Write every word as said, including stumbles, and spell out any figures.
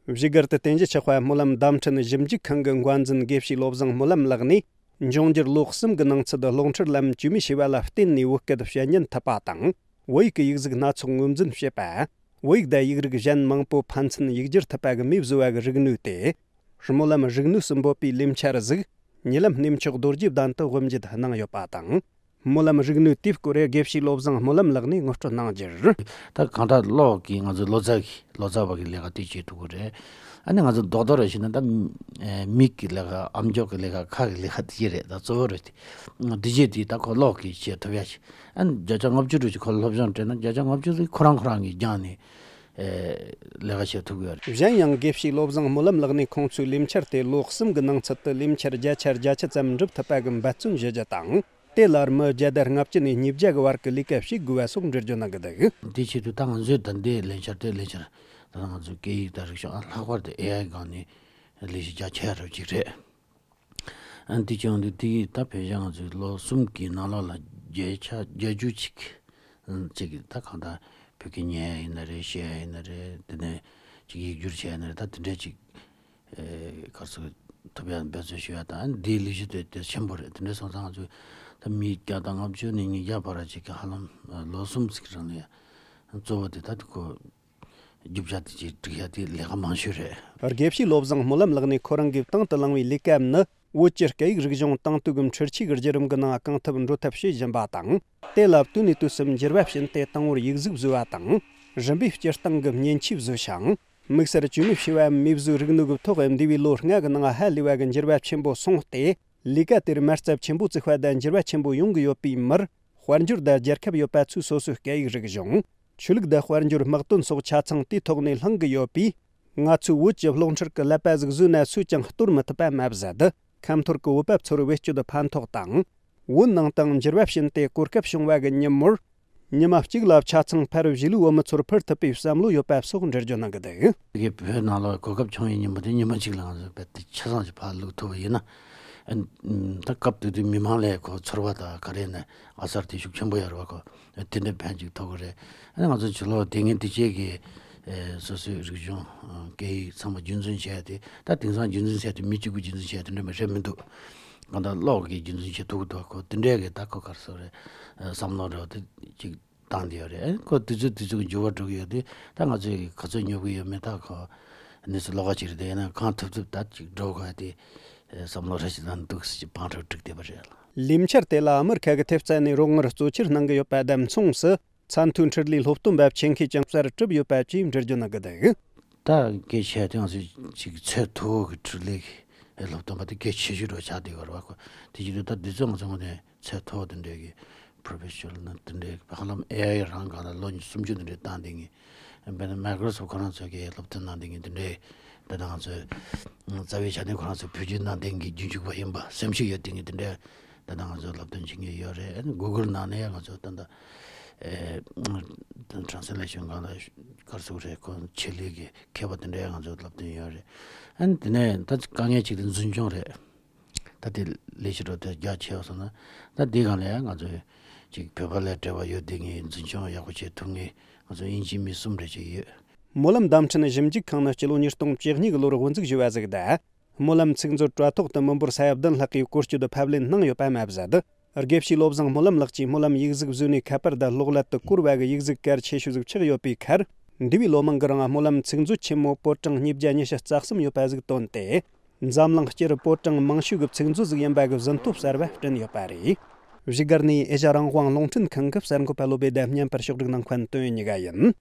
བཞུགས་སྒར་དུ་རྟེན་གཞི་ཆགས་པའི་སྨོན་ལམ་བརྡ་འཕྲིན་ཞིབ་འཇུག་ཁང་གི་འགོ་འཛིན་དགེ་བཤེས་བློ་བཟང་སྨོན་ལམ་ལགས་ནས། འབྱུང་འགྱུར་ལོ་གསུམ་གྱི་ནང་ཚུད་གློག་འཕྲུལ་ལམ་བཅོས་མའི་བྱ་བ་ལ་བརྟེན་ནས་བོད་སྐད་བཤད་ཉན་ཐུབ་པ་དང་། བོད་ཡིག་གི་ཡིག་གཟུགས་སྣ་ཚོགས་ངོས་འཛིན་བྱེད་པ། བོད་ཡིག་དང་ཡིག་རིགས་གཞན་མང་པོ་ཕན་ཚུན་ཡིག་སྒྱུར་ཐུབ་པ་གི་མེས་བཟོ་བ་གི་རིག་ནུས་ཏེ། སྨོན་ལམ་རིག་ནུས་སུ་འབོད་པའི་ལས་འཆར་ཟིག་ཉེ་ལམ་གནས་མཆོག་རྡོ་རྗེ་གདན་དུ་དབུ་འབྱེད་གནང་ཡོད་པ་དང་། སྨོན་ལམ་རིག་ནུས་དེའི་སྐོར་དགེ་བཤེས་བློ་བཟང་སྨོན་ལམ་ལགས་ནས་ངོ་སྤྲོད་གནང་རྒྱུར། ད་གང་ལྟར་གློག་གིས་ང་ཚོའི་ལོ་ཙཱ་གི་ལོ་ཙཱ་བ་གི་ལས་ཀ་དེ་བྱེད་ཐུབ་ཀྱི་རེད། ཨ་ནི་ང་ཚོ་རྡོག་རྡོག་རེ་བྱས་ན་ད་མིག་གི་ལས་ཀ་ཨམ་ཅོག་གི་ལས་ཀ་ཁ་གི་ལས་ཀ་དེ་རེད། ད་གཙོ་བོ་རེད་དེ། དེ་རྗེས་དེ་ད་ཁོ་གློག་གིས་བྱེད་ཐུབ་ཡ་ཞིག་ཨ་ནི་བརྒྱ་ཆ་ལྔ་བཅུ་འགྲོ་ཅིག་ཁོ་ལ་སློབ་སྦྱོང་སྤྲད་ན་བརྒྱ་ཆ་ལྔ་བཅུ་ཟིག་ཁོ་རང་ཁོ་རང་གིས་སྦྱངས་ནས་ལས་ཀ་བྱེད་ཐུབ་ཀྱི་ཡོད་རེད། གཞན་ཡང་དགེ་བཤེས་བློ་བཟང་སྨོན་ལམ་ལགས་ནས་ཁོང་ཚོའི་ལས་འཆར་དེ་ལོ་གསུམ་གྱི་ནང་ཚུད་དུ་ལས་འཆར་བརྒྱ་ཆ་བརྒྱད་ཅུ་ཙམ་འགྲུབ་ཐུབ་པ་གི་འབད་བརྩོན་ཞུ་རྒྱུ་དང་། དེ་ལ་མི་བརྒྱ་དང་ལྔ་བཅུ་ནས་ཉིས་བརྒྱ་གི་བར་གྱི་ལས་ཀ་བྱེད་དགོས་པ་སོགས་འགྲེལ་བརྗོད་གནང་གི་འདུག་དེའི་ཆེད་དུ་ད་ང་ཚོས་ད་འདི་ལས་འཆར་དེ་ལས་འཆར་ད་ང་ཚོའི་སྐད་ཡིག་དང་རིག་གཞུང་ཨ་ལྷག་པར་དུ་ཨེ་ཨའི་སྒང་ནས་ལས་གཞི་རྒྱ་ཆེ་རུ་ཅིག་རེད། ཨ་འདི་བྱུང་དུས་དེ་ཡིས་ད་ཕལ་ཆེར་ང་ཚོའི་ལོ་གསུམ་གྱི་ནང་ལོགས་ལ་བརྒྱ་ཆ་བརྒྱད་ཅུ་ཅིག་ཅིག་གིས་ད་གང་ལྟར་བོད་སྐད་ཉན་ཡ་ཡིན་ན་རེད། བཤད་ཡ་ཡིན་ན་རེད། དེ་ནས་ཅིག་ཡིག་སྒྱུར་བྱས་ཡ་ཡིན་ན་རེད། ད་དེ་འདྲས་ཅིག་ཨེ་ག་རེ་ཟེར་ཐུབ་ཡ་འབད་བརྩོན་ཞུ་ཡ་དང་། ཨ་འདིའི་ལས་གཞི་དེ་དེ་ཆེན་པོ་རེད། དེ་འདྲས་སོང་ཙང་ང་ཚོས་ད་མི་བརྒྱ་དང་ལྔ་བཅུ་ནས་ཉིས་བརྒྱ་བར་ཅིག་གི་ཧ་ལམ་ལོ་གསུམ་ཙམ་གྱི་རིང་ལ་ཡ་གཙོ་བོ་དེ་ད་དེ་ཁོ་རྒྱུ་ཆ་དེ་ཅིག་སྒྲིག་ཡ་དེ་ལས་ཀ་མང་ཤོས་རེད། དགེ་བཤེས་བློ་བཟང་སྨོན་ལམ་ལགས་ནས་ཁོ་རང་གིས་དང་དུ་བླངས་པའི་ལས་ཀ་ནི། བོད་ཀྱི་སྐད་ཡིག་རིག་གཞུང་དེང་དུས་ཀྱི་འཕྲུལ་ཆས་ཀྱི་བརྒྱུད་རིམ་གྱི་ནང་གང་ཐུབ་འགྲོ་ཐབས་བྱེད་བཞིན་པ་དང་། དེ་ལ་དུས་ནས་དུས་སུ་འགྱུར་བ་ཕྱིན་ཏེ་དང་པོར་ཡིག་གཟུགས་བཟོས་པ་དང་། རིམ་པས་སྤྱིར་བཏང་གི་མཉེན་ཆས་བཟོས་ཤིང་། དམིགས་བསལ་བཅོས་མའི་བྱེད་པའམ་མེས་བཟོའི་རིག་ནུས་ཀྱི་ཐོག་འདས་པའི་ལོ་ལྔ་གི་ནང་ཧ་ལས་པ་གི་འགྱུར་བ་ཆེན་པོ་སོང་སྟེ། ལས་ཀ་དེར་མ་རྩ་ཆེན་པོ་བཙུགས་པ་དང་འགྱུར་བ་ཆེན་པོ་ཡོང་གི་ཡོད་པའི་མིར། དཔལ་འབྱོར་དང་རྒྱལ་ཁབ་ཡོད་པ་ཚོས་སོ་སོའི་སྐད་ཡིག་རིག་གཞུང་། ཆོས་ལུགས་དང་དཔལ་འབྱོར་དམག་དོན་སོགས་ཆ་ཚང་དེའི་ཐོག་ནས་བསླང་གི་ཡོད་པས། ང་ཚོས་བོད་ཀྱི་གློག་འཕྲུལ་གྱི་ཀླད་པ་ཟིག་བཟོས་ན་སུས་ཀྱང་གཏོར་མི་ཐུབ་པ་མ་ཟད། ཁ་འཐོར་གྱི་བོད་པ་ཚོར་བེད་སྤྱོད་ཕན་ཐོགས་དང་། བོད་ནང་དང་འགྱུར་བ་ཕྱིན་ཏེ་གོ་སྐབས་བྱུང་བ་གི་ཉིན་མོར། ཉི་མ་གཅིག་ལ་ཆ་ཚང་ཕར་བཞི་ལུས་བོད་མི་ཚོར་ཕུལ་ཐུབ་པའི་བསམ་བློ་ཡོད་པ་སོགས་འགྲེལ་བརྗོད་གནང་གི་འདུག་དེ་གའི་བོད་ནང་ལ་གོ་སྐབས་བྱུང་བའི་ཉིན་མོ་དེ་ཉི་མ་གཅིག་ལ་ང་ཚོ་རྦད་དེ་ཆ་ཚང་ཞིག་ཕར་ལུག་ཐུབ་པ་ཡིན་ན། ཨ་ད་སྐབས་དེ་དུས་མི་མང་ལ་ཁོ་ཚོར་བ་དང་ག་རེ་ནས་ཨ་གསར་དེ་ཤུགས་ཆེན་པོ་ཡོད་རེད་བ། ཁོ་དེ་འདྲའི་ཕན་ཅིག་ཐོགས་ཀྱི་རེད། ཨ་ནི་ང་ཚོ་ཕྱི་ལོགས་དེ་སྔོན་དེ་བྱས་ཀྱི་ཨེ་སོ་སོའི་རིག་གཞུང་ཨ་སྐད་ཡིག་ཚང་མ་རྒྱུན་འཛིན་བྱས་ཏེ། ད་དེང་སང་རྒྱུན་འཛིན་བྱས་ཏེ་མི་གཅིག་པུ་རྒྱུན་འཛིན་བྱས་དེ་འདྲ་མི་རེད་མི་འདུག་གང་ལྟར་གློག་གིས་རྒྱུན་འཛིན་བྱེད་ཐུབ་ཀྱི་འདུག་ཁོ་དེ་འདྲའི་གི་ད་ཁོ་ག་རེ་ཟེར་རེད། ཨ་བསམ་བློ་རེ་བ་དེ་ཅིག་བཏང་བསྡད་ཡོད་རེད། ཨ་ཁོ་དུས་ཚོད་དུས་ཚོད་ཀྱི་འགྱུར་བ་འགྲོ་གི་ཡོད་དེ། ད་ང་ཚོས་ག་ཚོད་ཉོབ་ཀྱི་ཡོད་མེད་ད་ཁོ་གནས་ཚུལ་ལོགས་ཀ་ཅིག་རེད་དེ། ཡིན་ན་གང་ཐུབ་ཐུབ་ད་ཅིག་འགྲོ་དགོས་ཡ་དེ་བསམ་བློ་རེ་ཞིག་བཏང་འདུག་སྲིད་ཀྱི་བང་སྒྲིག་བསྒྲིགས་བསྡད་པ་རེད། ལས་འཆར་དེ་ལ་ཨ་མི་རི་ཁ་གི་ཐེབས་རྩ་ནས་རོགས་དངུལ་གཙོ་ཆེར་གནང་གི་ཡོད་པ་དང་མཚུངས་སུ། ཚད་མཐོའི་འཕྲུལ་ལས་སློབ་སྟོན་པ་ཆེད་མཁས་ཀྱང་གསར་གྲུབ་ཡོད་པ་བཅས་འགྲེལ་བརྗོད་གནང་གི་འདུག་ད་གལ་ཆེ་དེ་ང་ཚོས་ཅིག་ཚད་མཐོ་བོ་གི་འཕྲུལ་ལས་ཀྱི་སློབ་སྟོན་པ་དེ་གལ་ཆེ་ཤོས་རུ་ཆགས་བསྡད་ཡོད་རེད་བ། ཁོ་དེ་བྱེད་དུས་ད་འདི་ཚོ་ང་ཚོ་དངོས་གནས་ཚད་མཐོ་བོ་དེ་འདྲའི་གི་པོ་རོ་ཕེ་ཤ་ནལ་དེ་འདྲའི་ཧ་ལམ་ཨེ་ཨའི་རང་སྒང་ལ་ལོ་སུམ་ཅུ་དེ་འདྲའི་བཏང་བསྡད་མཁན། དཔེར་ན་མའི་ཀོ་རོ་སོབ་ཁོ་རང་ཚོ་གིས་སློབ་སྟོན་གནང་བསྡད་མཁན་དེ་འདྲའི། ད་ལྟ་ང་ཚོས་རྩ་བའི་ཆ་ནས་ཁོ་རང་ཚོ་བེད་སྤྱོད་གནང་བསྡད་མཁན་རྒྱུན་འཇུག་པ་ཡིན་པ་སེམས་ཤུགས་ཡོད་བསྡད་མཁན་དེ་འདྲའི། ད་ལྟ་ང་ཚོས་སློབ་སྟོན་བྱེད་མཁན་ཡོད་རེད། ཨ་ནི་གུ་གལ་ནང་ནས་ཡང་ང་ཚོ་ད་ལྟ་ཨེ་ཊེན་སི་ལེ་ཤན་སྒང་ལ་ག་རེ་ཟེར་དགོས་རེད། ཁོ་ཆེད་ལས་ཀྱི་མཁས་པ་དེ་འདྲ་ང་ཚོ་སློབ་སྟོན་ཡོད་རེད། ཨ་ནི་དེ་ནས་ད་དཀའ་ངལ་གཅིག་དེ་འཛིན་སྐྱོང་རེད། ད་དེ་ལས་བྱེད་འགྲོ་དེ་རྒྱ་ཆེ་བ་སོང་ན། ད་དེ་སྒང་ལ་ཡང་ང་ཚོས་ཅིག་བོད་པ་ལས་བྲེལ་བ་ཡོད་བསྡད་མཁན་འཛིན་སྐྱོང་ཡག་པོ་བྱེད་ཐུབ་མཁན་ང་ཚོ་དབྱིན་ཇིའི་མི་གསུམ་རེ་ཅིག་ཡོད། སྨོན་ལམ་བརྡ་འཕྲིན་ཞིབ་འཇུག་ཁང་ནི་སྤྱི་ལོ་ཉིས་སྟོང་བཅུ་གཉིས་ཀྱི་ལོར་དབུ་འཛུགས་ཞུས་པ་ཟིག་དང་། སྨོན་ལམ་ཚིག་མཛོད་དྲ་ཐོག་ཏུ་མི་འབོར་ས་ཡ་བདུན་ལྷག་གིས་བཀོལ་སྤྱོད་དུ་ཕབ་ལེན་གནང་ཡོད་པ་མ་ཟད། དགེ་བཤེས་བློ་བཟང་སྨོན་ལམ་ལགས་ཀྱིས་སྨོན་ལམ་ཡིག་གཟུགས་བཟོས་ནས་ཁ་པར་དང་གློག་ཀླད་དུ་བཀོལ་བ་གི་ཡིག་གཟུགས་གལ་ཆེ་ཤོས་ཟིག་ཆགས་ཡོད་པའི་ཁར། འདས་པའི་ལོ་མང་གི་རིང་སྨོན་ལམ་ཚིག་མཛོད་ཆེན་མོ་པོད་གྲངས་ཉིས་བརྒྱ་ཉི་ཤུ་རྩ་གསུམ་ཡོད་པ་ཟིག་བཏོན་ཏེ། འཛམ་གླིང་སྤྱིར་པོད་གྲངས་མང་ཤོས་ཀྱི་ཚིག་མཛོད་ཟིག་ཡིན་པ་གི་ཟིན་ཐོ་གསར་བ་བསྐྲུན་ཡོད་པ་རེད། བཞུགས་སྒར་ནས་ཨེ་ཤ་རང་དབང་རླུང་འཕྲིན་ཁང་གི་གསར་འགོད་པ་བློ་བདེ་ལྡན་སྙན་པར་ཕྱོགས་སྒྲིག་གནང་མཁན་དོན་གཉིས་ཀ་ཡིན།